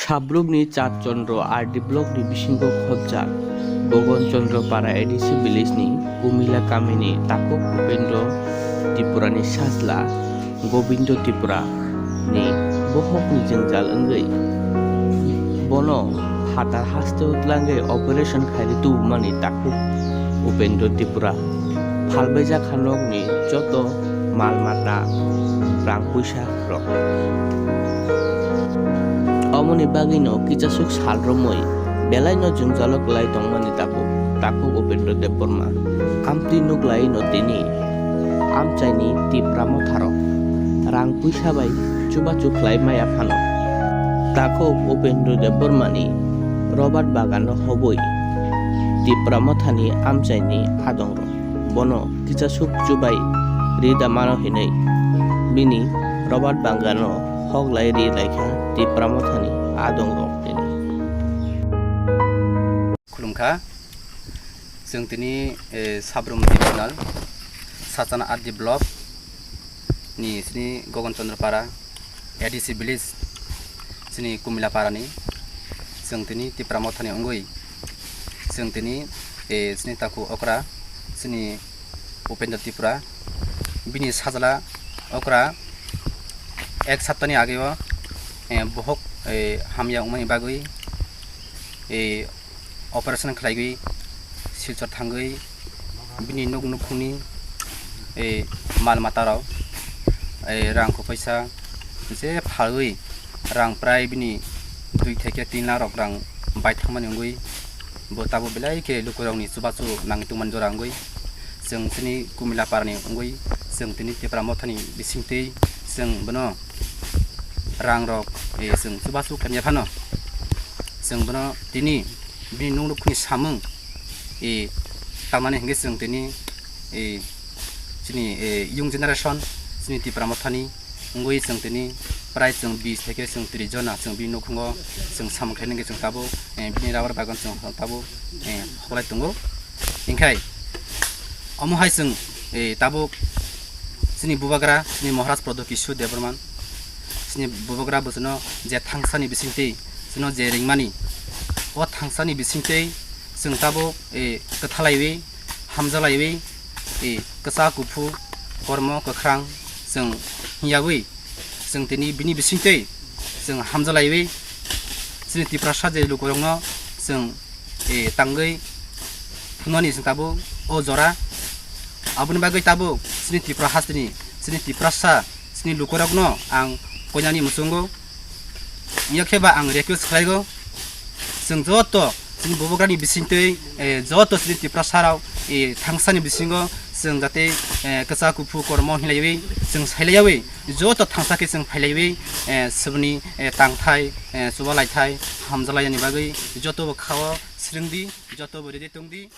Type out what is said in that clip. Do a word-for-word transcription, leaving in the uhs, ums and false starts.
Sabrumni Chat Chandra R D block ni bisingo khobjak Gogon Chandra Para A D C village ni Kumila kamini takhuk Upendra Tripura ni sajla Gobindo Tripura ni bohok ni jwngjal wngwi bono phatar hasteo tlangwi operation khairi tubumani takhuk Upendra Tripura phalbaijak kha nokni joto mal mata rang puisa rok. Omoni bagwino kichasuk sal romwi belaino jwngjalo kwlai tongmani takhuk, takhuk Upendra Debbarma. Amtwi nuklaino tini amchaini Tipra motharok rang puisa bai chubachu khlai maya phano. Takhuk Upendra Debbarmani Robert bagano hobwi Tipra mothani amchaini adongrok bono kichasuk chubai rida mano hinwi bini Robert bagano hoklai ri laikha Tipra mothani adongrok tini. Khulumkha. Chwng tini, eh, Sabrum Divisional, Sachana R D block ni sini Gogon Chandra Para A D C village, sini Kumila Para ni. Chwng tini Tipra mothani wngwi. Chwng tini, eh, sini takhuk okra, sini Upendra Tripura. Bini sajla okra ek saptani ageo, eh, bohok, eh, hamya wngmani bagwi, eh, operation khlaigwi Silchar thangwi bini nuk nukhungni, eh, mal matarok, eh, rang kho phaisa je phalwi rang prai bini dui theke tin lakh rok rang bai thangmani wngwi bo tabuk belai khe lukurokni chubachu nangwi tongmani jora wngwi chwng chini Kumila Parani wngwi chwng tini Tipra mothani bisingtwi chwng bono rang rok, eh, chwng chubachu khaimya phano chwng bono tini bini nuk nukhungni samung, eh, tamani hwnkhe chwng tini, eh, chini, eh, young generation, chini Tipra mothani wngwi chwng tini prai chwng bis theke chwng tris jona chwng bini nukhungo chwng samung khainai hwnkhe chwng tabuk, eh, bini rubber bagan chwng tabuk, eh, hoklai tongo. Hinkhe omo hai chwng, eh, tabuk chini bubagra, chini Maharaj Pradyot Kishore Debbarma, chini bubagra bwswkno je thangsani bisingtwi chwngno je ringmani, o thangsani bisingtwi chwng tabuk, eh, kwthalaiwi, hamjalaiwi, eh, kwchak kuphur, kormo kwkhrang chwng hwnyawi chwng tini bini bisingtwi chwng hamjalaiwi chini Tiprasa je lukurokno chwng, eh, tangwi phunuknani chwng tabuk o jora. Aboni bagwi tabuk chini Tipra hasteni, chini Tiprasa, chini lukurokno ang koinani muchungo. Wngya khe ba ang request khlaigo, chwng joto chini bubagrani bisingtwi, eh, joto chini Tiprasarok, eh, thangsani bisingo chwng jate, eh, kwchak kuphur kormo hinlaiwi chwng sailaiyawi joto thangsa khe chwng phailaiwi, eh, suboni, eh, tangthai, eh, chubalaithai hamjalainani bagwi jotobo khao srwngdi, jotobo ready tongdi.